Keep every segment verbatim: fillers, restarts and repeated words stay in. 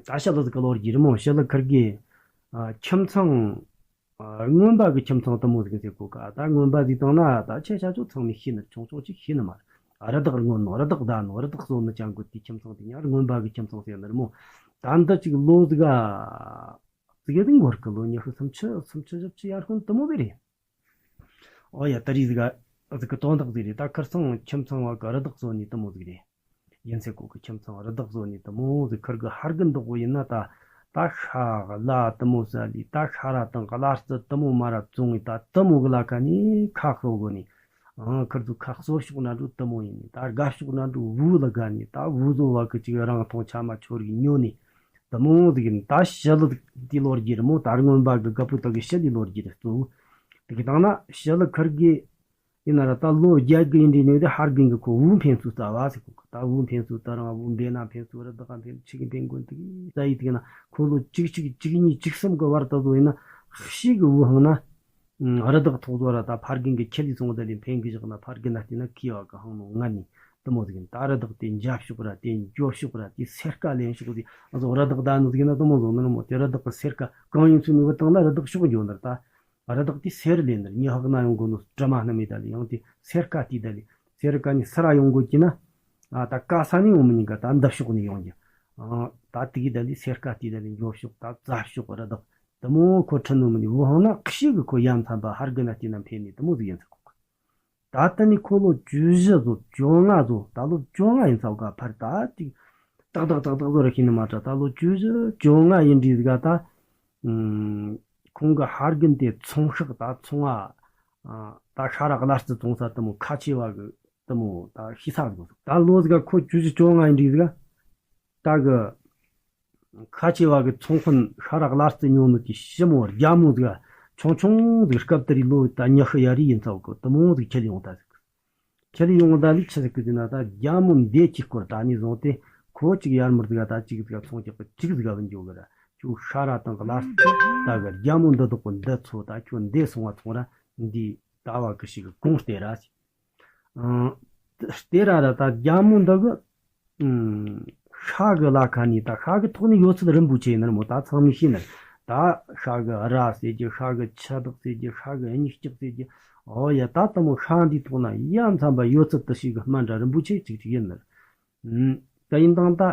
ད་ཞི་ལི་ཟིག་གི་ལོ་རྒྱུས་རེད་མོ། ཞི་ལི་ཁུར་གི་ཨ་ཁྱིམ་ཚང་། ཨ་རྔོན་པ་གི་ཁྱིམ་ཚང་དེ་མོ་ཟིག་ཟེར་གོ་ག་ད་རྔོན་པ་ཟིག་བཏང་ན་ད་ཆེ་ཆ་ཆོ་ཚང་མས་ཤེས་ནི་རེད། ཆུང་ཆུང་ཅིག་ཤེས་ནི་མ་རེད། རི་དྭགས་རྔོན་ནོ། རི་དྭགས་བདའ་ནོ། རི་དྭགས་གསོ་ནི་ཅང་གོ་དེའི་ཁྱིམ་ཚང་དེ་ཉག་རྔོན་པ་གི་ཁྱིམ་ཚང་ཟེར་ནི་རེད་མོ། ད་འདི་ཅིག་ལོ་ཟིག་ག་ཟིག་ཡ་དེ་འགོར་གི་ལོ་ཉི་ཤུ་སུམ་ཅུ་སུམ་ཅུ་བཞི་བཅུ་ཡར་སྔོན་དེ་མོ་ཟིག་རེད། ཨོ་ཡ། ད་རེས་ཟིག་ག་ཟིག་གི་དོན་དག་ཟིག་རེད། ད་ཁུར་ཚང་ཁྱིམ་ཚང་བ་གི་རི་དྭགས་གསོ་ནི་དེ་མོ་ཟིག་རེད། ཡིན་ཚེ་ཁོ་གི་ཁྱིམ་ཚང་རི་དྭགས་གསོ་ནི་དེ་མོ་ཟིག་ཁུར་གི་ཧར་རྒན་འདོག་གོ་ཡིན་ན་ད། ད་ཤ་གི་ལ་དེ་མོ་ཟ་ལི། ད་ཤ་ར་དང་གི་ལ་རྩི་དེ་མོ་མ་ར་བཙོང་ངི། ད་དེ་མོ་གི་ལ་ཁ་ནི་ཁ་གསོ་གོ་ནི། ཨང་། ཁུར་ཚོ་ཁ་གསོ་ཕྱོགས་ན་འགྲོ་དེ་མོ་ཡིན་ནི། ད་དགའ་ཕྱོགས་ན་འགྲོ་བུ་ལ་དགའ་ནི། ད་བུ་བཟོ་བ་གི་ཅིག་རང་མཐོང་ཆ་མ་ཆོར་གི་ཉོ་ནི། དེ་མོ་ཟིག་ཡིན། ད་ཞི་ལི་དེ་ལོ་རྒྱུས་རེད་མོ། ད་རྔོན་པ་གི་རྒད་པོ་དག་གི་ཞི་ལི་ལོ་རྒྱུས་རེད་གཙོ་བོ། དེ་གི་དང་ན་ཞི་ལི་ཁུར་གི་ཡིན་ན་ར་ད་ལོ་བརྒྱད་དགུ་ཡིན་དུས་ནས་དེ་ཧར་རྒན་གི་ཁོ་བུ་འཕེན་ཚུལ་རྩ་བ་ཟེར་གོ་གི་ད་བུ་འཕེན་ཚུལ་དེ་རང་བུ་འབེན་ན་འཕེན་ཚུལ་རི་དྭགས་འཕེན་ཚུལ་ཕྱི་གི་འཕེན་དགོས་འདུག་ས་ཡི་དེ་ན་ཁོ་ལོ་བཅུ་གཅིག་བཅུ་གཉིས་བཅུ་གསུམ་གི་བར་དུ་བཟོ་ཡིན་ན་ཤི་གི་བུ་ཧང་ན་རི་དྭགས་ཐོག་བཟོ་ར་ད་ཕར་རྒན་གི་ཁྱི་ལི་སོང་དེ་ལས་འཕེན་གི་བཞག་ན་ཕར་རྒན་ན་བལྟས་ན་ཁི་བ་གི་ཧང་ནོ་ང་ནི་དེ་མོ་ཟིག་ཡིན། ད་རི་དྭགས་དེ་འཇབ་ཕྱོགས་ར་དེ་འགྱོ་ཕྱོགས་ར་དེ་སེར་ཀ་ལེན་ཕྱོགས་དེ་ང་ཚོ་རི་དྭགས་ད་ནི་ཟིག་ཡིན་ན་དེ་མོ་བཟོ་ནི་རེད་མོ། དེ་རི་དྭགས་གི་སེར་ཀ་གང་ཡིན་ཚུལ་ནི་བུ་དང་ན་རི་དྭགས་ཕྱོགས་འགྱོ་ནི་རེད་ད། རི་དྭགས་དེ་སེར་ལེན་ནི་རེད། ཉི་ཧག་ན་ཡོང་གོ་ནོ་དྲི་མ་སྣུམ་མེད་ད་ལི་ཡང་དེ་སེར་ཀ་དེ་ད་ལི་སེར་ཀ་ནི་སེར་ར་ཡོང་གོ་གི་ན། ཨ་ད་ཀ་ས་ནི་ཡོང་མི་ཉན་ག་ད་འདབ་ཕྱོགས་ནི་ཡོང་གི། ཨ་ད་དེ་གི་ད་ལི་སེར་ཀ་དེ་ད་ལི་འགྱོ་ཕྱོགས་ད་རྩྭ་ཕྱོགས་རི་དྭགས་དེ་མོ་ཁོ་ཁྲིད་ནོ་མི་ནི་བུ་ཧང་ན་ཁྱི་གི་ཁོ་ཡ་མཚན་པ་ཧར་གི་ན་དེ་ན་འཕེན་ནི་དེ་མོ་ཟིག་ཡིན་ཚ་གོ་གི་ད་ལྟ་ནི་ཁོ་ལོ་བཅུ་བཞི་ཚོ་བཅོ་ལྔ་ཚོ་ད་ལོ་བཅོ་ལྔ་ཡིན་ཚ་ག་ཕར་ད་ཅིག་ཏག་ཏག་ཏག་ཏག་ཚོ་ར་ཤེས་ནི་མ་ད་ད་ལོ་བཅུ་བཞི་བཅོ་ལྔ་ཡིན་དུས་ཟིག་ག་ད། ཁོང་གི་ཧར་རྒན་དེ་ཚོང་ཤག་ད་ཚོང་ཨ། ད་ཤ་ར་གླ་རྩི་བཙོང་ས་དེ་མོ་ཁ་ཆེ་བ་གི་དེ་མོ་ད་ཤི་ས་གི་ད་ལོ་ཟིག་ཁོ་བཅུ་བཞི་བཅོ་ལྔ་ཡིན་དུས་ཟིག་ད་གི་ཁ་ཆེ་བ་གི་ཚོང་དཔོན་ཤ་ར་གླ་རྩི་ཉོ་ནོ་གི་ཞི་མོ་རྒྱ་མོ་ཟིག་ཆུང་ཆུང་ཟིག་སྐབས་དེ་རིང་ལོ་ད་ཉི་ཤུ་ཡ་རེ་ཡིན་ཚ་གི་དེ་མོ་ཟིག་ཁྱེར་ཡོང་ད་ཟིག་ཁྱེར་ཡོང་ད་ལི་ཆི་ཟིག་གི་ཟེར་ན་ད་རྒྱ་མོ་འདས་ཀྱི་སྐོར་ད་ནི་བཟུང་སྟེ་ཁོ་གཅིག་ཡར་མར་ཟིག་ད་གཅིག་ཟིག་ཚོང་རྒྱག་གི་གཅིག་ཟིག་བུད་འགྱོ་གི་ར་ཁྱོད་ཤ་ར་དང་གི་ལ་རྩི་ད་གི་རྒྱ་མོ་འདི་དོག་གི་འདི་ཚོ་ད་ཁྱོད་འདས་སོང་བ་ཚོང་ར་འདི་ད་བ་གི་ཞིག་གི་གོང་སྟེ་ར་ཞིག་སྟེ་ར་ར་ད་རྒྱ་མོ་འདི་གི་ཤ་གི་ལ་ཁ་ནི་ད་ཤ་གི་ཐོག་ནས་ཡོད་ཚད་རིན་པོ་ཆེ་ཡིན་ནི་མོ་ད་ཚང་མས་ཤེས་ནི་ད་ཤ་གི་ར་ཟེར་གི་ཤ་གི་ཆུ་དག་ཟེར་གི་ཤ་གི་གཉིས་སྐྱག་ཟེར་གི་ཨོ་ཡ་ད་ལྟ་མོ་ཤ་འདིའི་ཐོག་ན་ཡ་མཚན་པ་ཡོད་ཚད་དུ་ཞིག་གི་སྨན་འདྲ་རིན་པོ་ཆེ་གཅིག་གཅིག་ཡིན་ནི་ད་ཡིན་དང་ད་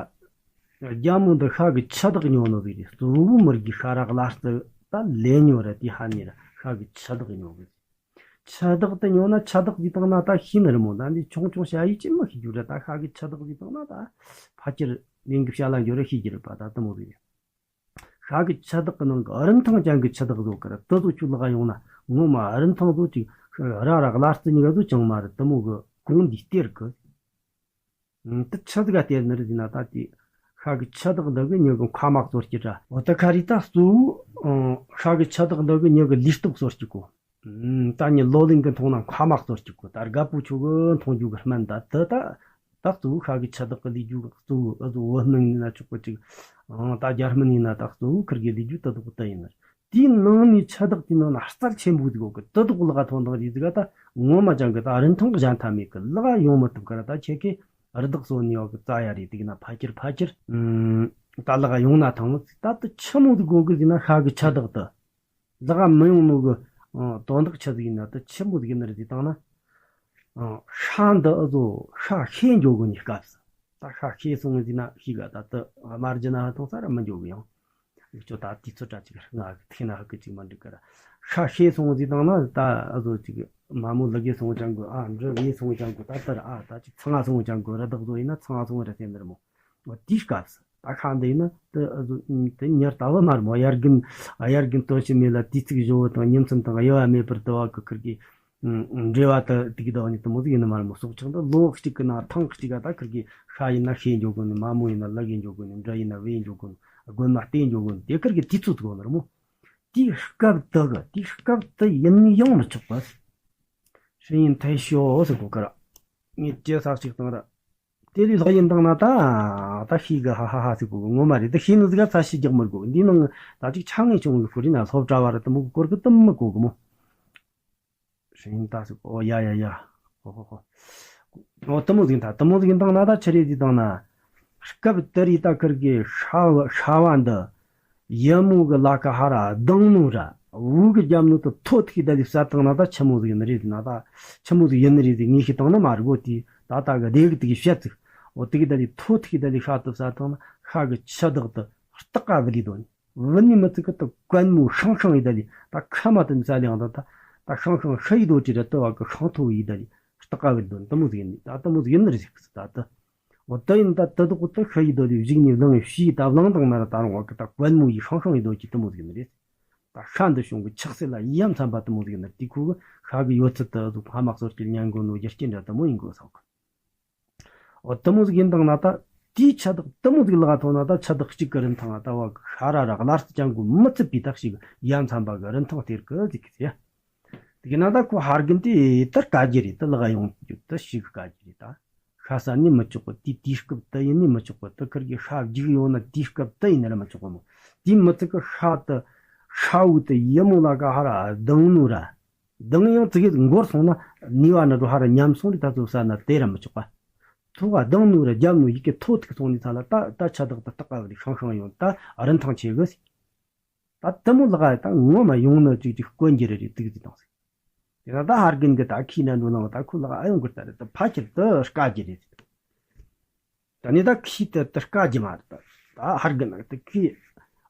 རྒྱ་མོ་འདི་ཤ་གི་ཆུ་དག་ཉོ་ནི་ཟིག་རེད། གཙོ་བོ་མི་རྒྱུ་ཤ་རག་ལ་རྩི་ད་ལས་ཉོ་ར་དེ་ཧ་ནི་ར་ཤ་གི་ཆུ་དག་ཉོ་གི་ཆུ་དག་དེ་ཉོ་ན་ཆུ་དག་ཟིག་བཏང་ན་ད་ཤེས་ནི་རེད་མོ། ད་འདི་ཆུང་ཆུང་ཞ་ཡི་ཅི་མི་ཤེས་རྒྱུ་རེད། ད་ཤ་གི་ཆུ་དག་ཟིག་བཏང་ན་ད་ཕ་ཁྱེར་ལེན་གི་བྱ་ལ་འགྱོ་རེ་ཤེས་རྒྱུ་རེད་པ། ད་དེ་མོ་ཟིག་རེད། ཤ་གི་ཆུ་དག་གི་ནང་གི་རིན་ཐང་ཅན་གི་ཆུ་དག་བཟོ་གི་རེད། དེ་ཚོ་ཁྱོད་ལག་ཡོང་ན་ངོ་མ་རིན་ཐང་བཟོ་ཅིག་ར་ར་གླ་རྩི་ཉིས་ཀ་བཟོ་ཅང་མ་རེད། དེ་མོ་གི་གོང་འདི་སྟེར་གི་ཨང་། དེ་ཆི་ཟིག་ག་སྟེར་ནི་རེད་ཟེར་ན་ད་དེ་ཤ་གི་ཆུ་དག་འདི་གི་ཉི་གི་མཁའ་དམག་གཙོ་སྐྱིད་ར། འོ་ད་ཁ་རི་ད་གཙོ་བོ་ཤ་གི་ཆུ་དག་འདི་གི་ཉི་གི་ལུས་སྟོབས་གཙོ་སྐྱིད་གོ་ཨང་། ད་ཉི་ལོ་ལིང་གི་མཐོང་ན་མཁའ་དམག་གཙོ་སྐྱིད་གོ་ད་རྒད་པོ་ཆོ་གི་མཐོང་རྒྱུ་གི་སྨན་ད་དེ་ད་ད་གཙོ་བོ་ཤ་གི་ཆུ་དག་གི་ལུས་རྒྱུ་གི་གཙོ་བོ་ཨ་ཟོ་བོད་སྨན་ཡིན་ན་ཆོག་གི་ཅིག་ཨང་། ད་རྒྱ་སྨན་ཡིན་ན་ད་གཙོ་བོ་ཁིར་གི་ལུས་རྒྱུ་དེ་དག་དེ་ཡིན་ནི་རེད། དེའི་ནང་ནས་ཆུ་དག་དེའི་ནང་ན་རྩལ་ཆེན་པོ་ཟིག་ཡོད་གི་དེ་དག་ལག་ཐོན་དང་རེད་ཟིག་ད་ངོ་མ་ཅང་གི་ད་རིན་ཐང་གཞན་ཐ་མེད་གི་ལག་ཡོང་མི་ཐུབ་གི་ར། ད་ཁྱེད་ཀྱིས་རི་དྭགས་གསོ་ནི་ཡོད་གི་རྩ་ཡ་རེད། དེ་གི་ན་ཕ་ཁྱེར་ཕ་ཁྱེར་ད་ལག་ཡོང་ན་ཐང་ད་དུ་ཆི་མོ་ཟིག་དགོ་གི་ཟིག་ན་ཤ་གི་ཆུ་དག་དུ་ལག་མི་ཡོང་ནོ་གི་དོན་དག་ཆི་ཟིག་ཡིན་ན་དུ་ཆི་མོ་ཟིག་ཡིན་ན་རེད་ཟིག་བཏང་ན། ཤ་འདི་ཨ་ཟོ་ཤ་ཤེས་འགྱོ་གི་ནི་སྐབས་སུ་ད་ཤ་ཤེས་སོང་ཟིག་ན་ཤེས་ག་ད་དུ་དམར་རྒྱུ་ན་ཧ་ཐང་ས་ར་མི་འགྱོ་གི་ཡང་། ཁྱོད་ད་དུས་ཚོད་འདྲ་ཅིག་ང་ཐིག་ན་ཧ་གི་ཅིག་མ་འགྲིག་གི་ར། ཤ་ཤེས་སོང་ཟིག་བཏང་ན་ད་ཨ་ཟོ་ཅིག་མ་མོ་ལག་གིས་སོང་ཅང་གོ་ཨ་འབྲུ་གིས་སོང་ཅང་གོ་ད་ལྟར་ཨ་ད་ཅིག་ཚང་ང་སོང་ཅང་གོ་ར་བདག་ཟོ་ཡིན་ན་ཚང་ང་སོང་ར་ཟེར་ནི་ར་མོ། འོ་དེའི་སྐབས་སུ་ད་ཤ་འདི་ཡིན་ན་དེ་ཨ་ཟོ་དེ་ཉར་ལྟ་བུ་མ་ར་མོ། དབྱར་དགུན་ཨ་དབྱར་དགུན་སྟོན་ཤི་མེད་ལ་དུས་ཚིགས་བཞི་བོ་དང་ཉིན་མཚན་དང་དབྱེ་བ་མེད་པར་དུ་བ་གི་ཁུར་གི་འབྲེལ་བ་དུ་དེ་གི་ཟླ་བ་ཉིད་དུ་མོ་ཟིག་ཡིན་ནི་མ་རེད་མོ། སྲོག་ཆགས་འདི་ལོ་གཅིག་གི་ནང་ཐེངས་གཅིག་ག་ད་ཁིར་གི་ཤ་ཡིན་ན་ཤེས་འཇོག་དགོས་ནི། མ་མོ་ཡིན་ན་ལག་ཡིན་འཇོག་དགོས་ནི། འབྲུ་ཡིན་ན་བེ་ཡིན་འཇོག་དགོས་ནི། རྒོད་མ་བལྟས་འཇོག་དགོས་ནི། དེ་ཁིར་གི་དུས་ཚོད་དགོས་ནི་རེད་མོ། དེའི་སྐབས་དུ་གི་དེའི་སྐབས་དུ་ཡིན་ནི་ཡོང་མི་ཆོག་པ། ཧྲི་ཡིན་ཐའི་ཤོ་ཟེར་གོ་ཁ་ར། ངས་ཇེ་ས་གཅིག་བཏང་ར། དེ་ལས་ལྷག་ཡིན་བཏང་ན་ད་ད་ཤི་གི་ཧ་ཧ་ཧ་ཟེར་གོ་གི་ངོ་མ་རེད། ད་ཤི་ནི་ཟིག་ག་ཚ་ཤི་རྒྱག་མི་དགོས། འདི་ནང་ད་ཅིག་ཆ་ངེས་བྱུང་གི་ཁོ་རེ་ན་སློབ་གྲྭ་བ་ར་དུ་མོ་གི་སྐོར་གི་དུ་མི་གོ་གི་མོ། ཧྲིན་ཏ་ཟིག་ཨོ་ཡ་ཡ་ཡ། ཧོ་ཧོ་ཧོ། ཨོ་དུ་མོ་ཟིག་ད་དུ་མོ་ཟིག་བཏང་ན་ད་ཆི་རེད་ཟིག་བཏང་ན། སྐབས་དེ་རིང་ད་ཁིར་གི་ཤ་བ་ཤ་བ་འདི་ཡི་མོ་གི་ལ་ཁ་ཧ་ར་ལྡང་ནོ་ར། འུ་གི་རྒྱབ་ནོ་དུ་ཐོ་ཐིག་ད་ལི་བསད་བཏང་ན་ད་ཆི་མོ་ཟིག་ཡིན་ནི་རེད་ན། ད་ཆི་མོ་ཟིག་ཡིན་ནི་རེད་ཟིག་ངས་ཤེས་བཏང་ན་མ་རེད་གོ། དེ་ད་ད་གི་བདེ་གི་དེ་གི་བཤད་ཚིག་འོ་དེ་གི་ད་ལི་ཐོ་ཐིག་ད་ལི་ཤ་དུ་བསད་བཏང་ན་ཤ་གི་ཆུ་དག་དུ་སྟག་ག་བི་ལི་དོ་ནི། བུད་ནི་མི་ཚིག་གི་ད་གོན་མོ་ཤང་ཤང་ཡི་ད་ལི་ད་ཁ་མ་དུ་མི་ས་ལེང་ད་ད་ད་ཤང་ཤང་ཤ་ཡི་དོ་ཅི་ར་ད་བ་གི་ཤང་ཐོ་ཡི་ད་ལི་སྟག་ག་བི་ལི་དོ་ནི། ད་མོ་ཟིག་ཡིན་ནི་ད་ད་མོ་ཟིག་ཡིན་ནི་རེད་ཟིག་ད་ད། འོ་དེ་ཡིན་ད་དེ་དག་གི་ད་ཤ་ཡི་དོ་ལི་བཞུགས་ནས་བླངས་ཤི་ད་བླངས་དང་ན་ར་ད་རུང་བ་གི་ད་གོན་མོ་ཡི་ཤང་ཤང་ཡི་དོ་ཅི་དེ་མོ་ཟིག་ནི་རེད། ད་ཤ་འདི་བྱུང་གི་ཆགས་སྲེད་ལ་ཡ་མཚན་པ་དེ་མོ་ཟིག་ནི་དེ་ཁོ་གི་ཤ་གི་ཡོད་ཚད་དུ་ཟུག་ཕ་མ་གསོ་སྐྱེལ་ཉན་དགོ་ནོ་རྒྱུ་རྐྱེན་འདྲ་དེ་མོ་ཡིན་དགོ་ས་གི། འོ་དེ་མོ་ཟིག་ཡིན་དང་ན་ད་དེའི་ཆ་དག་དེ་མོ་ཟིག་ལ་ཐོན་ན་ད་ཆ་དག་གཅིག་གི་རིན་ཐང་ད་བ་གི་ཤ་ར་ར་གླ་རྩི་ཅན་གོ་མི་ཚུད་པའི་ད་ཞིག་ཡ་མཚན་པ་གི་རིན་ཐང་སྟེར་གི་ཟིག་གི་ཟེར། དེ་གི་ན་ད་ཁོ་ཧར་གིན་དེ་ད་དཀའ་རྒྱུ་རེད། ད་ལག་ཡོང་རྒྱུ་ད་ཞིག་དཀའ་རྒྱུ་རེད། ད་ཤ་ཟ་ནི་མི་ཆོག་གི་དེ་དུས་སྐབས་ད་ཡིན་ནི་མི་ཆོག་གི། ད་ཁིར་གི་ཤ་རྒྱུག་ཡོང་ན་དུས་སྐབས་ད་ཡིན་ནི་ར་མི་ཆོག་གི་མོ། དེ་མི་ཚིག་གི་ཤ་ད་ཤ་བོ་ད་ཡི་མོ་ལ་ག་ཧ་ར་ལྡང་ནོ་ར། ལྡང་ཡང་ཙི་གེ་འགོར་སོང་ན་ནུས་པ་ན་འགྲོ་ཧ་ར་ཉམས་སོང་རེད། ད་ཚོ་ཟ་ན་དེ་ར་མི་ཆོག་ག། ཐོ་ག་ལྡང་ནོ་ར་རྒྱབ་ནོ་ཡི་གེ་ཐོ་ཐིག་སོང་ནི་ཚ་ལ་ད་ད་ཆ་དག་ད་སྟག་ག་བ་རི་ཤང་ཤང་ཡོང་ད་རིན་ཐང་ཆེ་གི་ཟིག་ད་དེ་མོ་ལག་ད་ངོ་མ་ཡོང་ནི་ཅིག་ཅིག་དཀོན་རྒྱུ་རེ་རེ་ཏིག་ཏིག་བཏང་ཟིག་དེ་ན་ད་ཧར་གིན་གི་ད་ཁྱི་ན་འགྲོ་ནང་ད་ཁོ་ལག་ཨ་ཡོང་གི་ད་རེད། ད་ཕ་ཁྱེར་ད་དཀའ་རྒྱུ་རེད། ད་ནི་ད་ཁྱི་ད་ད་དཀའ་རྒྱུ་མ་རེད། ད་ད་ཧར་གིན་ན་ད་ཁྱི་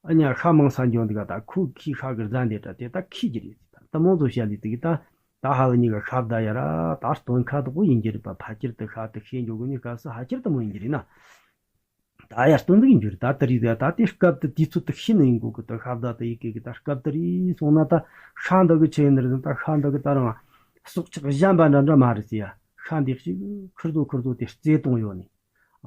ཨ་ཉ་ཤ་མང་ས་འཇོན་འདུག་ད་ཁོ་ཁྱི་ཤ་གི་རྫ་འདི་ད་དེ་ད་ཁྱི་རྒྱུ་རེད། ད་ད་མོ་ཚོ་བཤད་ལི་ཏིག་ད་ད་ཧ་བ་ཉི་ག་ཤ་བདའ་ཡ་ར་ད་སྟོན་ཁ་དོག་པོ་ཡིན་རྒྱུ་རེད་པ། ཕ་ཁྱེར་ད་ཤ་ད་ཤེས་འཇོག་གི་ནི་སྐབས་སུ་ཧ་ཁྱེར་ད་མོ་ཡིན་རྒྱུ་རེད་ན། ད་ཡར་སྟོན་ཟིག་ཡིན་རྒྱུ་རེད། ད་དེ་རིགས་ཟེར་ད་དེ་སྐབས་དུ་དུས་ཚོད་དུ་ཤི་ནི་ཡིན་གོ་གི། ད་ཤ་བདའ་དུ་ཡི་གེ་གི་ད་སྐབས་དུ་རིགས་སོང་ན་ད་ཤ་འདི་གི་ཆེ་ཡིན་རེད། ད་ཤ་འདི་གི་ད་རང་སྲོག་ཆགས་གཞན་པ་འདྲ་འདྲ་མ་རེད་ཟེར་ཡ། ཤ་འདི་ཞིག་ཁུར་ཚོ་ཁུར་ཚོ་དེ་རྩེ་གཏོང་ཡོད་ནི།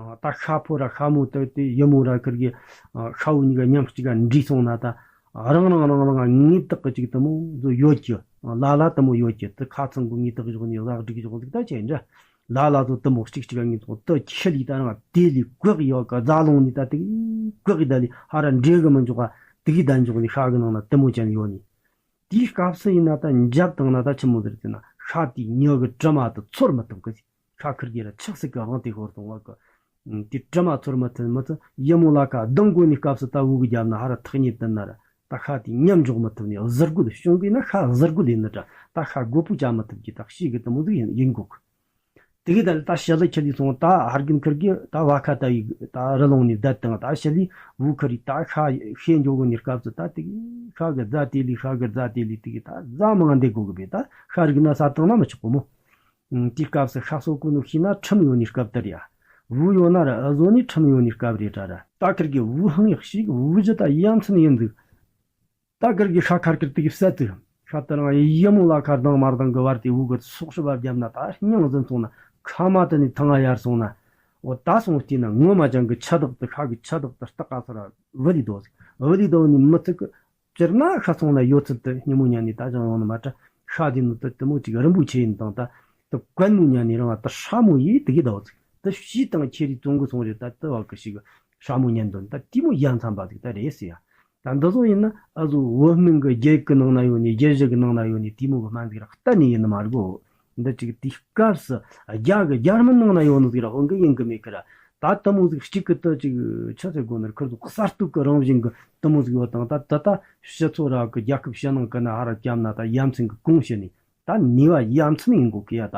ཨ་ད་ཤ་ཕོ་ར་ཤ་མོ་དུ་དེ་ཡི་མོ་ར་ཁུར་གི་ཤ་བོ་གཉིས་ཀ་མཉམ་གཅིག་ག་འདྲིས་སོང་ན་ད་རང་རང་རང་རང་ངེས་དག་གི་ཅིག་དུ་མོ་ཚོ་ཡོད་ཀྱི། ལ་ལ་དུ་མོ་ཡོད་ཀྱི། དུ་ཁ་ཚང་གི་ངེས་དག་བཞག་ནི་ལག་སྒྲིག་བཞག་ཟིག་ད་ཆེ་འདྲ། ལ་ལ་ཚོ་དུ་མོ་གཅིག་གཅིག་གཉིས་ཚོ་དུ་ཁྱི་ལི་ད་རང་དེ་ལི་བཀག་ཡོད་ག་རྫ་ལོང་ནི་ད་དེ་བཀག་གི་ད་ལི་ཧ་ར་འདྲེ་གི་མི་འཇོག་ག་དེ་གི་ད་འཇོག་ནི་ཤ་གི་ནང་ན་དུ་མོ་ཅན་ཡོད་ནི། དེའི་སྐབས་སུ་ཡིན་ན་ད་འཇབ་བཏང་ན་ད་ཆི་མོ་ཟེར་ཟེར་ན་ཤ་དེའི་མྱི་གི་དྲི་མ་དུ་ཚོར་མི་ཐུབ་གི། ཤ་ཁུར་གི་ར་ཆགས་སྲེད་གི་དབང་དེ་ཤོར་སོང་བ་གི། དེ་དྲི་མ་ཚོར་མི་ཐུབ་མི་ཚོ་ཡི་མོ་ལ་ཁ་གདང་དགོ་ནི་སྐབས་སུ་ད་འུ་གི་རྒྱབ་ན་ཧ་ར་ཐག་ཉེ་དུ་ན་ར། ད་ཤ་དེ་མཉམ་འཇོག་མི་ཐུབ་ནས་གཟིར་རྒོད་བྱུང་གི་ན་ཤ་གཟིར་རྒོད་ཡིན་ནི་འདྲ། ད་ཤ་རྒོད་པོ་བྱ་མི་ཐུབ་ཀྱི་ད་ཤེས་གི་དུ་མོ་ཟིག་ཡིན་ཡིན་དགོས་གི། དེ་གི་ད་ད་ཤི་ལི་ཁྱི་ལི་སོང་ད་ཧར་གིན་ཁུར་གི་ད་བ་ཁ་ད་ཡི་ད་རི་ལོང་ནས་བསྡད་དང་ད་ཤི་ལི་བུ་ཁུར་རི་ད་ཤ་ཤེས་འཇོག་གི་ནི་སྐབས་སུ་ད་དེ་གི་ཤ་གི་རྫ་དེ་ལི་ཤ་གི་རྫ་དེ་ལི་དེ་གི་ད་རྫ་མང་འདེད་དགོས་གི་བས། ད་ཤ་རིག་ན་ས་བཏང་ན་མི་ཆོག་གི་མོ། དེའི་སྐབས་སུ་ཤ་གསོ་གོ་ནོ་ཤི་ན་ཁྲིམས་ཡོད་ནི་སྐབས་དེ་རེད་ཡ། བུ་ཡོད་ན་ར་ཨ་བཟོ་ནི་ཁྲིམས་ཡོད་ནི་སྐབས་རེད་དྲ་ར། ད་ཁིར་གི་བུ་ཧང་ཡག་ཤིག་བུ་ཇི་ད་ཡ་མཚན་ཡིན་འདུག་ད་ཁིར་གི་ཤ་ཁར་ཁིར་དེ་གི་བསད་དུ་ཤ་ད་རང་ཡི་མོ་ལ་ཁར་དང་མར་དང་གི་བར་དེ་བུ་གི་སྲོག་ཤི་བ་བརྒྱབ་ན་ད་སྙིང་ཟིན་སོང་ན་ཁ་མ་དེ་ནི་ཐང་ང་ཡར་སོང་ན། འོ་ད་སོང་སྟེ་ན་ངོ་མ་ཅང་གི་ཆ་དག་ཏུ་ཤ་གི་ཆ་དག་ཏུ་སྟག་ག་སར་བུ་ལི་དོ་ཟིག་བུ་ལི་དོ་ནི་མི་ཚིག་གི་སྤྱིར་ན་ཤ་ཚོང་ལ་ཡོད་ཚུལ་དུ་སྙི་མོ་ཉན་ནས་ད་ཅང་ཡོང་ནི་མ་ཏྲ། ཤ་དེ་ནི་དུ་དུ་མོ་ཅིག་རིན་པོ་ཆེ་ཡིན་དང་ད་དུ་གོན་མོ་ཉན་ནས་རང་ལ་དུ་ཧྲ་མོ་ཡིས་དུ་གི་ཟླ་བ་ཚིག་དུ་ཤི་དང་ཁྱེ་རི་བཙོང་གི་སོང་རེད། ད་དུ་བ་གི་ཞིག་ཧྲ་མོ་ཉན་དོན་ད་དེ་མོ་ཡ་མཚན་པ་ཟིག་ད་རེད་ཟེར་ཡ། ད་འདི་ཚོ་ཡིན་ན་ཨ་ཟོ་བོད་སྨན་གི་རྒྱལ་གི་ནང་ན་ཡོད་ནི་རྒྱལ་གཞི་གི་ནང་ན་ཡོད་ནི་དེ་མོ་གི་སྨན་ཟིག་ར་གཏན་ནས་ཡིན་ནི་མ་རེད་གོ། འདི་ཅིག་དེའི་སྐབས་སུ་རྒྱ་གི་རྒྱ་མི་ནང་ན་ཡོད་ནི་ཟིག་ར་ཧོན་གི་ཡིན་གི་མེད་གི་ར། ད་དུ་མོ་ཟིག་གཅིག་གི་དུ་ཅིག་ཆི་ཟེར་དགོས་ནི་ཁུར་ཚོ་གསར་གཏོད་ཀྱི་རང་བཞིན་གྱི་དུ་མོ་ཟིག་ཡོད་དང་ད་ད་ད་ཕྱི་ཚོ་ར་གི་རྒྱལ་ཁབ་ཕྱི་ནང་གི་ན་ཧ་ར་བརྒྱབ་ན་ད་ཡ་མཚན་གི་གོང་ཕྱི་ནས་ད་ནུས་པ་ཡ་མཚན་ཡིན་དགོས་གི་ཡ། ད་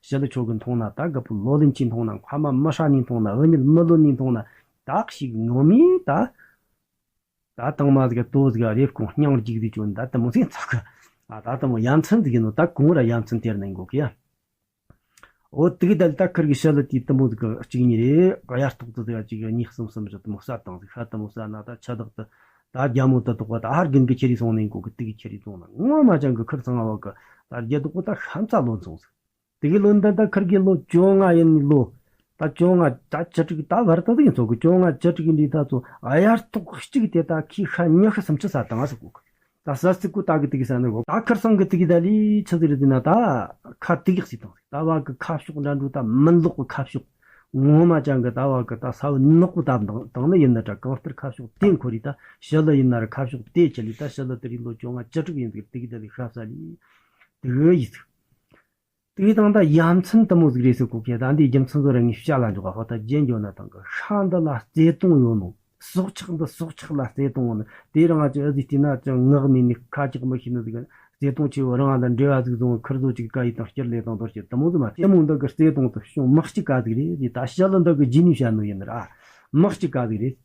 ཞི་ལི་ཆོ་གི་མཐོང་ན་ད་རྒད་པོ་ལོ་ལོན་གྱི་མཐོང་ན་མཁའ་མ་མི་ཧྲ་ནི་མཐོང་ན་འུ་ཉིད་མི་ལོན་ནི་མཐོང་ན་ད་ཞིག་ངོ་མི་ད་ད་དང་མ་ཟིག་ཏོ་ཟིག་རེབ་ཁུང་སྙིང་རྒྱུག་ཟིག་བཅོ་ན་ད་དུ་མོ་ཟིག་ཚག་གི་ཨ་ད་དུ་མོ་ཡ་མཚན་ཟིག་ཡིན་ནོ་ད་གོང་ར་ཡ་མཚན་དེར་ནི་དགོས་གི་ཡ། འོ་དེ་གི་ད་ལྟ་ཁིར་གི་ཞི་ལི་དེའི་དུ་མོ་ཟིག་གི་གཅིག་གཉིས་རེད། གཡར་ཐོག་ཏུ་ཟིག་གཅིག་གཉིས་གསུམ་གསུམ་བཞི་དུ་མོ་ས་དང་ཟིག་ཤ་དུ་མོ་ས་ན་ད་ཆ་དག་ཏུ་ད་རྒྱ་མོ་དུ་དོག་པ་ད་ཧར་གིན་གི་ཁྱེར་རི་སོང་ནས་གོ་གི་དེ་གི་ཁྱེར་རི་སོང་ན་ངོ་མ་ཅང་གི་ཁིར་ཚང་བ་གི་ད་རྒྱ་དོག་པོ་ད་ཤམ་ཚ་ལོན་སོང་ཟིག་དེ་གི་ལོན་ད་ད་ཁིར་གི་ལོ་བཅོ་ལྔ་ཡིན་ལོ། ད་བཅོ་ལྔ་ད་བཅུ་དྲུག་ད་བར་ད་ཟིག་ཡིན་ཚོ་གི་བཅོ་ལྔ་བཅུ་དྲུག་ཡིན་དུས་ད་ཚོ་གཡར་ཐོག་གཅིག་དེ་ད་ཁི་ཤ་ཉི་ཤུ་སུམ་ཅུ་ས་དང་ཟིག་གོ་གི་ད་ས་སི་ཀུ་ད་གི་དེ་གི་ས་ནི་གོ་ད་ཁིར་སང་གི་དེ་གི་ད་ལི་ཆི་ཟིག་རེད་ན་ད་ཁ་དེ་གི་སི་དང་ཟིག་ད་བ་གི་ཁ་ཕྱོགས་འདྲ་འགྲོ་ད་མི་ལོག་གི་ཁ་ཕྱོགས། ངོ་མ་ཅང་གི་ད་བ་གི་ད་ས་བོ་ནག་པོ་ད་དང་དང་ནི་ཡིན་ན་ད་གང་ལྟར་ཁ་ཕྱོགས་དེ་འཁོར་རི་ད་ཞི་ལི་ཡིན་ན་ར་ཁ་ཕྱོགས་དེ་ཆི་ལི་ད་ཞི་ལི་དེ་རི་ལོ་བཅོ་ལྔ་བཅུ་དྲུག་ཡིན་ཟིག་དེ་གི་ད་ལི་ཤ་ས་ལི་དེ་གི་ཡི་ཟིག་དེ་དང་ད་ཡ་མཚན་དུ་མོ་ཟིག་རེད་ཟེར་གོ་ཁྱེད་ད་འདིའི་རྒྱུ་མཚན་ཚོ་ར་ངས་བཤད་ལ་འཇོག་པ་ཧོ་ད་རྒྱན་འཇོག་ན་དང་གི་ཤ་འདི་ལ་བརྩེ་དུང་ཡོད་ནོ། སྲོག་ཆགས་འདི་སྲོག་ཆགས་ལ་བརྩེ་དུང་ཡོད་ནོ། དེ་རང་ང་ཅི་ཨ་ཟི་བལྟས་ན་ཅང་ངག་མེད་ནི་ཁ་ཅིག་མི་ཤེས་ནི་ཟིག་བརྩེ་དུང་ཆེ་བོ་རང་ང་ལ་འབྲེལ་བ་ཟིག་བཟུང་ཁུར་བཟོ་ཅིག་ཀ་ཡི་དང་སྐྱུར་ལས་དང་དོར་སྐྱུར་དུ་མོ་ཟིག་མ་དེ་མོ་འདི་གི་བརྩེ་དུང་དུ་བྱུང་མི་གཅིག་ག་ཟིག་རེད་ཟི་ད་ཞི་ལི་འདི་གི་རྗེས་ནས་བཤད་ནོ་ཡིན་ནི་ར་མི་གཅིག་ག་ཟིག་རེད།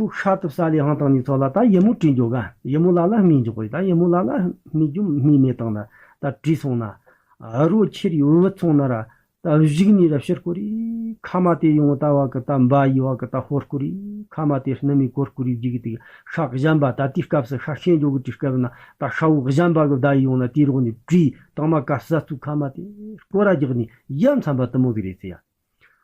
ཁོ་ཤ་དུ་ཟ་ལས་ཧང་དང་ནི་ཚོ་ལ་ད་ཡི་མོ་བྲིས་འཇོག་ག་ཡི་མོ་ལ་ལ་སྨིས་འཇོག་གི་ད་ཡི་མོ་ལ་ལ་སྨིས་རྒྱུ་སྨིས་མེད་དང་ན་ད་བྲིས་སོང་ན་རོ་ཁྱེར་ཡི་བུད་སོང་ན་ར་ད་གཞུག་ནས་ར་ཕྱིར་སྐོར་རི་ཁ་མ་དེ་ཡོང་ད་བ་གི་ད་འབའ་ཡི་བ་གི་ད་ཧོར་སྐོར་རི་ཁ་མ་དེ་སྣུམ་མི་གོར་སྐོར་རི་བརྒྱུག་གི་དེ་ཤ་གཞན་པ་ད་དེའི་སྐབས་སུ་ཤ་ཤེས་འཇོག་གི་དེའི་སྐབས་ན་ད་ཤ་བོ་གཞན་པ་གི་ད་ཡི་ཡོང་ན་དེའི་རོགས་ནས་བྲིས་དང་མ་ཀ་ཟ་ཚུགས་ཁ་མ་དེ་སྐོར་ར་རྒྱག་ནས་ཡ་མཚན་པ་དུ་མོ་ཟིག་རེད་ཟེར་ཡ།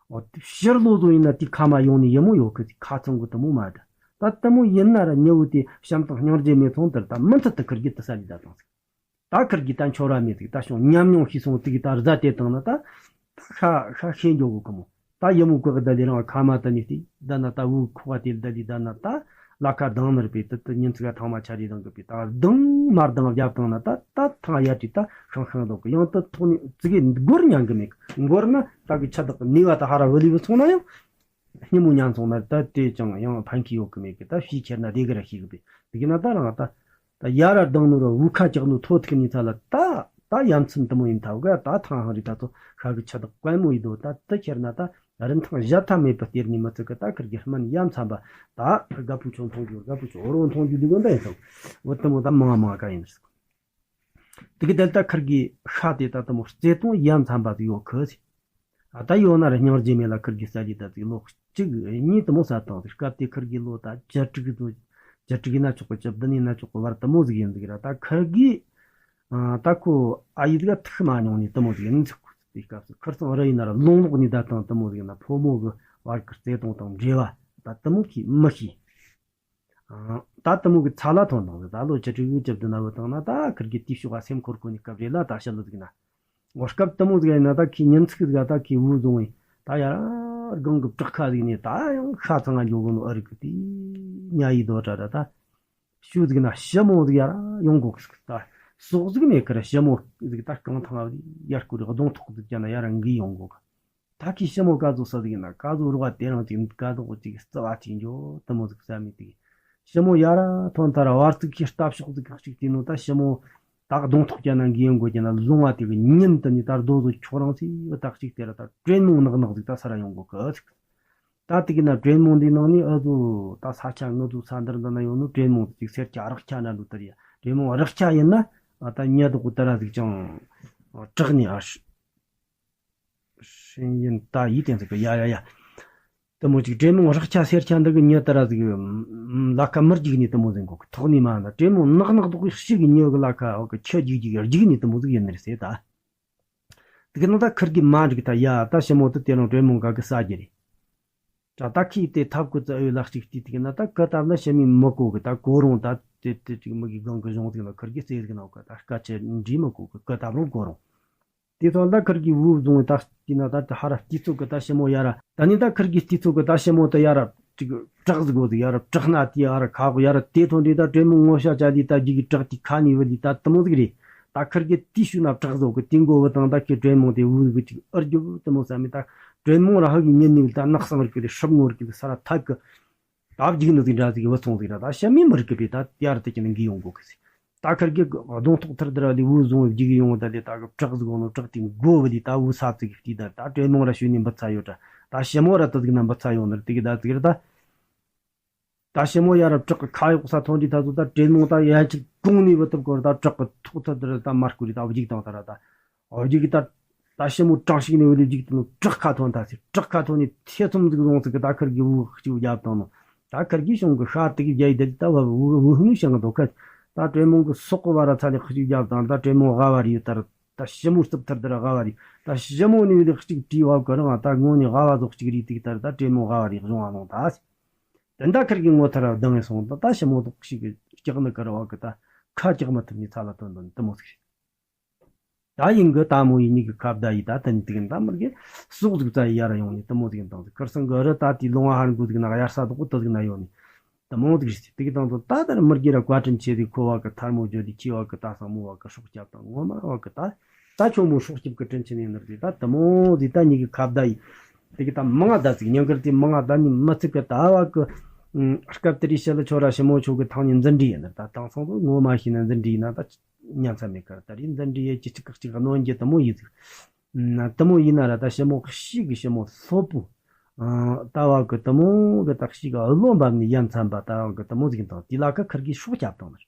འོ། ཕྱིར་ལོག་བཟོ་ཡིན་ན་དེ་ཁ་མ་ཡོང་ནི་ཡི་མོ་ཡོད་གི་དེ་ཁ་ཚང་གི་དུ་མོ་མ་ད། ད་དུ་མོ་ཡིན་ན་ར་ཉི་བོ་དེ་བྱམས་དང་སྙིང་རྗེ་མེད་ཚོང་དེར་ད་མུ་མཐུད་དུ་ཁུར་གི་དུ་ས་ལི་ད་དང་ཟིག་ད་ཁུར་གི་ད་འཆོར་བ་མེད་ཟིག་ད་བྱུང་ཉམས་མྱོང་ཤི་སོང་དེ་གི་ད་རྫ་དེ་དང་ན་ད། ཤ་ཤ་ཤེས་འཇོག་གི་གི་མོ། ད་ཡི་མོ་གི་གི་ད་ལི་རང་ཁ་མ་ད་ནི་དེ་ད་ན་ད་བུ་ཁོག་དེ་ད་ལི་ད་ན་ད། ལ་ཁ་དང་ནར་པའི་དུ་དུ་ཉིན་ཚིག་ཐང་མ་ཆ་རི་དང་གི་པའི་ད་དང་མར་དང་རྒྱབ་དང་ན་ད་ད་ཐང་ཡ་དྲི་ད་ཤང་ཤང་དང་གི་ཡང་དུ་ཐོག་ནི་ཙི་གེ་མགོར་ཉང་གི་མེད་མགོར་ན་ད་གི་ཆ་དག་ནི་བ་ད་ཧ་ར་བུ་ལི་བུ་ཚོང་ན་ཡང་སྙི་མོ་ཉང་ཚོང་ན་ད་དེ་ཅང་ཡང་ཕན་ཁི་ཡོད་གི་མེད་གི་ད་ཤི་ཁྱེར་ན་དེ་གི་ར་ཤི་གི་པའི་དེ་གི་ན་ད་རང་ད་ད་ཡ་ར་དང་ནུ་ར་བུ་ཁ་ཅག་ནུ་ཐོ་ཐིག་ནི་ཚ་ལ་ད་ད་ཡ་མཚན་དུ་མོ་ཡིན་ཐབ་ག་ད་ཐང་ཧང་རི་ད་ཚོ་ཤ་གི་ཆ་དག་གན་མོ་ཡི་དོ་ད་དུ་ཁྱེར་ན་ད། རིན་ཐང་བཞག་ཐབས་མེད་པར་སྟེར་ནས་མི་ཚུགས་ཀི་ད་ཁིར་གི་སྨན་ཡ་མཚན་པ་ད་དགའ་པོ་ཆུང་མཐོང་རྒྱུ་དགའ་པོ་ཆུང་རོ་མཐོང་རྒྱུ་འདི་གོ་འདའ་ཡིན་ཙང་འོ་དུ་མོ་ད་མང་མང་ག་ཡིན་ཟིག་དེ་གི་དལ་ད་ཁིར་གི་ཤ་དེ་ད་དུ་མོ་བརྩེ་དུང་ཡ་མཚན་པ་ཟིག་ཡོད་ཁི་ཟིག་ཨ་ད་ཡོད་ན་ར་སྙིང་རྗེ་མེད་ལ་ཁིར་གི་ས་ལི་ད་ཟིག་ལོ་གཅིག་གཉིས་དུ་མོ་ས་དང་ཟིག་སྐབས་དེ་ཁིར་གི་ལོ་ད་བཅུ་དྲུག་དུ་བཅུ་དྲུག་ཡིན་ན་ཆོག་གི་བཅུ་བདུན་ཡིན་ན་ཆོག་གི་བར་དུ་མོ་ཟིག་ཡིན་ཟིག་ར་ད་ཁིར་གི་ཨ་ད་ཁོ་ཨ་ཡིག་ལ་ཐུག་མ་མྱོང་ནས་དུ་མོ་ཟིག་ཡིན་ཟིག་དེའི་སྐབས་སུ་ཁིར་ཚང་རི་ཡིན་ན་ར་ལུང་ལོག་ནས་ད་དང་དུ་མོ་ཟིག་ན་ཕོ་མོ་གི་བར་གི་བརྩེ་དུང་དང་འབྲེལ་བ་ད་དུ་མོ་གིས་མི་ཤེས། ཨ་ད་དུ་མོ་གི་ཚ་ལ་ཐོན་དང་ཟིག་ད་ལོ་བཅུ་དྲུག་གི་བཅུ་བདུན་ན་བུད་བཏང་ན་ད་ཁིར་གི་དེའི་ཕྱོགས་ལ་སེམས་འཁོར་གོ་ནི་སྐབས་རེད་ལ་ད་ཤ་ལོ་ཟིག་ན། ངོ་སྐབས་དུ་མོ་ཟིག་ཡིན་ན་ད་ཁི་ཉིན་ཚིག་ཟིག་ད་ཁི་བུ་བཟུང་བས་ད་ཡར་སྒང་གི་བྲག་ཁ་ཟིག་ནས་ད་ཡང་ཤ་ཚང་ང་འགྱོ་གོ་ནོ་ཨ་རི་གི་དེ་ཉ་ཡི་རྡོ་གྲ་ར་ད། ཤུ་ཟིག་ན་ཞི་མོ་ཟིག་ཡར་ཡོང་གོ་གི་ཟིག་ད་ཟོག་ཟིག་མེད་ཁར་ཞི་མོ་ཟིག་ད་རྐང་ཐང་ཨ་ཡར་སྐོར་རི་གདོང་ཐོག་ཟིག་ཀྱང་ན་ཡར་འགི་ཡོང་གོ་གི་ད་ཁི་ཞི་མོ་ཀ་ཟོ་ས་ཟིག་ན་ཀ་ཟོ་རོགས་དེ་རང་ཅིག་ཀ་ཟོ་ཅིག་རྩི་བ་ཅིག་འཇོ་དུ་མོ་ཟིག་ས་མི་ཏིག་ཞི་མོ་ཡར་ཐོན་ཐར་བར་ཙིག་ཁི་ལྟ་ཕྱོགས་ཟིག་ཁ་ཅིག་དེ་ནོ་ད་ཞི་མོ་ད་གདོང་ཐོག་ཀྱང་ན་འགི་ཡོང་གོ་ཀྱང་ན་ལུང་བ་དེ་གི་ཉིན་དུ་ནི་ད་རྡོ་ཟོ་ཁྱོ་རང་སི་བ་ད་ཅིག་དེ་ར་ད་དྲན་མོ་ནག་ནག་ཟིག་ད་ས་ར་ཡོང་གོ་གི་ཟིག་ད་དེ་གི་ན་དྲན་མོ་འདི་ནང་ནས་ཨ་ཟོ་ད་ས་ཆ་ང་ཟོ་ས་འདིར་འདི་ན་ཡོད་ནོ་དྲན་མོ་ཅིག་སེར་སྐྱ་རག་སྐྱ་ན་འདུག་དར་ཡ་དྲན་མོ་རག་སྐྱ་ཡིན་ན་ཨ་ད་ཉ་དོག་གི་ད་ར་ཟིག་ཅང་དྲག་ནི་ཨ་ཧྲིན་ཡིན་ད་ཡི་དེན་ཟིག་གི་ཡ་ཡ་ཡ་དུ་མོ་ཅིག་དྲན་མོ་རག་སྐྱ་སེར་སྐྱ་འདི་གི་ཉ་ད་ར་ཟིག་ལ་ཁ་མི་རྒྱུག་ནི་དུ་མོ་ཟིག་གོ་ཐོག་ནི་མ་ན་དྲན་མོ་ནག་ནག་དོག་གི་ཤི་གི་ཉ་གི་ལ་ཁ་འོ་གི་ཁྱི་རྒྱུག་རྒྱུག་རྒྱུག་ནི་དུ་མོ་ཟིག་ཡིན་ནི་རེད་ཟེར་ད། དེ་གི་ནང་ད་ཁིར་གི་མ་འགྲིག་ད་ཡ་ད་ཞི་མོ་དུ་དེ་རང་དྲན་མོ་འགའ་གི་ས་རྒྱུ་རེད། ད་ད་ཁི་དེ་ཐབ་ཁུ་ཙི་ཨོའི་ལག་ཅིག་དེ་དེ་གི་ན་ད་ཀི་ཏབ་ན་ཞི་མི་མི་གོ་གི་ད་གོ་རུང་ད་དེ་དེ་ཅིག་མི་གི་གང་གི་གཞུང་ཟིག་ན་ཁིར་གི་རྩེ་ཟིག་ན་གི་ད་སྐད་ཆ་འདྲི་མི་གོ་གི་ཀི་ཏབ་རུང་གོ་རུང་། དེ་ཐོག་ད་ཁིར་གི་བུ་བཟུང་བའི་ད་དེ་ན་ད་ཧ་ར་སྟི་ཚོ་གི་ད་ཞི་མོ་ཡ་ར་ད་ནི་ད་ཁིར་གི་སྟི་ཚོ་གི་ད་ཞི་མོ་ད་ཡ་ར་ཅིག་བྲག་ཟིག་གོ་ཟིག་ཡ་ར་བྲག་ན་དེ་ཡ་ར་ཁ་གོ་ཡ་ར་དེ་ཐོན་དེ་ད་དྲན་མོ་ངོ་ཤ་ཅ་ལི་ད་རྒྱུ་གི་བྲག་དེ་ཁ་ནི་བུ་ལི་ད་དུ་མོ་ཟིག་རེད། ད་ཁིར་གི་དེའི་ཤུལ་ན་བྲག་ཟོག་གི་དེ་མགོ་བུ་དང་ད་ཁི་དྲན་མོ་དེ་བུ་གི་ཅིག་ཨར་རྒྱུ་བུ་དུ་མོ་ས་མི་ད་དྲན་མོ་ར་ཧ་གི་ཉིན་ནི་བུ་ད་ནག་སང་རིག་གི་ཧྲབ་ངོ་རིག་གི་ས་ར་ཐག་གི་ད་བརྒྱུག་ནི་ཟིག་འདྲ་ཟིག་བུ་ཚོང་ཟིག་ར་ད་ཤ་མི་མི་རིག་གི་པའི་ད་ཡར་དུ་ཀྱི་ནི་འགི་ཡོང་གོ་གི་ཟིག་ད་ཁིར་གི་གདོང་ཐོག་ཐར་དར་ལི་བུ་བཟུང་བི་བརྒྱུག་ཡོང་ད་ལི་ད་གི་བྲག་ཟིག་ཡོང་ནོ་བྲག་དེ་མགོ་བུ་ལི་ད་བུ་ས་ཙིག་གི་ད་ད་དྲན་མོ་ར་ཤུལ་ནི་འབུ་ཚ་ཡོད་ད་ད་ཤ་མོ་ར་ད་ཟིག་ན་འབུ་ཚ་ཡོང་ནི་ར་དེ་གི་ད་ཟིག་ར་ད། ད་ཞི་མོ་ཡ་རབས་བྲག་གི་ཁ་གཡོག་ས་ཐོན་དུས་ད་ཚོ་ད་དྲེད་མོང་ད་ཡ་གཅིག་གོང་ནས་བུད་ཐུབ་སྐོར་ད་བྲག་གི་ཐོག་ཐད་དུ་ད་མར་སྐོར་རེ་ད་བརྒྱུག་བཏང་ད་ར་ད། བརྒྱུག་གི་ད་ད་ཞི་མོ་གྲང་ཞིག་ནས་བུད་ལས་བརྒྱུག་དུ་ནོ་བྲག་ཁ་ཐོན་ད་ཟེར་བྲག་ཁ་ཐོན་ནས་ཐེ་ཚོམ་ཟིག་བཟུང་ཟིག་གི་ད་ཁིར་གི་བུ་གཅིག་བརྒྱབ་བཏང་ནོ། ད་ཁིར་གི་ཞོང་གི་ཤ་དུ་གི་བརྒྱ་ཡི་ད་ད་བུ་བུ་བུ་ཧུང་ཞང་གི་དོ་ཁ། ད་དྲེད་མོང་གི་སོག་གི་བ་ར་ཚ་ལས་གཅིག་བརྒྱབ་བཏང་ད་དྲེད་མོང་ཝ་བ་རི་ཡོད་ད་ར་ད་ཞི་མོ་རྩུབ་ཐར་དུ་ར་ཝ་བ་རི་ད་ཞི་མོ་ནས་བུད་ལས་གཅིག་བྲིས་བབ་གི་རང་ད་ངོ་ནས་ཝ་བ་ཟོག་གཅིག་རིག་ཏིག་ད་ར་ད་དྲེད་མོང་ཝ་བ་རི་གཞུང་བ་ལོང་ད། དེ་འདྲ་ཁིར་གི་ངོ་ཐར་ལྡང་ངེ་སོང་ད་ད་ཞི་མོ་དོག་ཞིག་གི་སྐྱག་ནི་ཀར་བ་གི་ད་ཁ་སྐྱག་མ་ཐུབ་ནི་ཚ་ལ་དོན་དོན་དུ་མོ་ཟིག་རེད། ད་ཡིན་གི་ད་མོ་ཡིན་ནི་གི་ཁ་བརྡ་ཡི་ད་ད་ནི་དེ་གི་ད་མར་གི་སོག་ཟིག་ཙ་ཡི་ཡ་ར་ཡོང་ནི་དུ་མོ་ཟིག་ཡིན་དང་ཟིག་ཁིར་སང་གི་རི་ད་དེ་ལོང་བ་ཧར་འགུ་ཟིག་ན་གཡར་ས་དོག་དུ་ཟིག་ན་ཡོང་ནི་དུ་མོ་ཟིག་རེད། དེ་གི་དང་དུ་ད་ད་ར་མར་གི་ར་བཀའ་དྲིན་ཆེ་ཟིག་ཁོ་བ་གི་ཐར་མོ་བརྗོད་དེ་ཁྱི་བ་གི་ད་སང་མོ་བ་གི་སྲོག་སྐྱབས་དང་ངོ་མ་བ་གི་ད། ད་ཁྱོད་མོ་སྲོག་སྐྱོབ་ཀྱི་དྲིན་ཆེན་ཡིན་ནི་རེད། ད་དེ་མོ་ཟིག་ད་ཉིད་ཀྱི་ཁ་བརྡ་ཡིན། དེ་གི་ད་མང་ང་ད་ཟིག་ཉིན་དཀར་དེ་མང་ང་ད་ནི་མི་ཚིག་གི་ད་བ་གི། ཨུམ། སྐབས་དེ་རིང་ཤི་ལ་ཆོ་ར་ཞི་མོ་ཆོ་གི་ཐང་ནི་འཛིན་གྲྭ་ཡིན་ནི། ད་དེང་སང་དུ་ངོ་མ་ཤེས་ན་འཛིན་གྲྭ་ཡིན་ན་ད་ཉན་ས་མེད་ཀ། ད་རེས་འཛིན་གྲྭ་ཡི་ཅི་གཅིག་གཅིག་གནོན་རྒྱུ་དེ་མོ་ཡིན་ཟིག། ཨུམ། དེ་མོ་ཡིན་ན་ར་ད་ཞི་མོ་ཤི་གི་ཞི་མོ་སོ་པོ། ཨ། ད་བ་གི་དེ་མོ་གི་ད་ཤི་གི་བློ་འབབ་ནི་ཡ་མཚན་པ་ད་བ་གི་དེ་མོ་ཟིག་དང་དེ་ལ་ཀ་ཁར་གི་སྲོག་སྐྱབས་དང་ནི།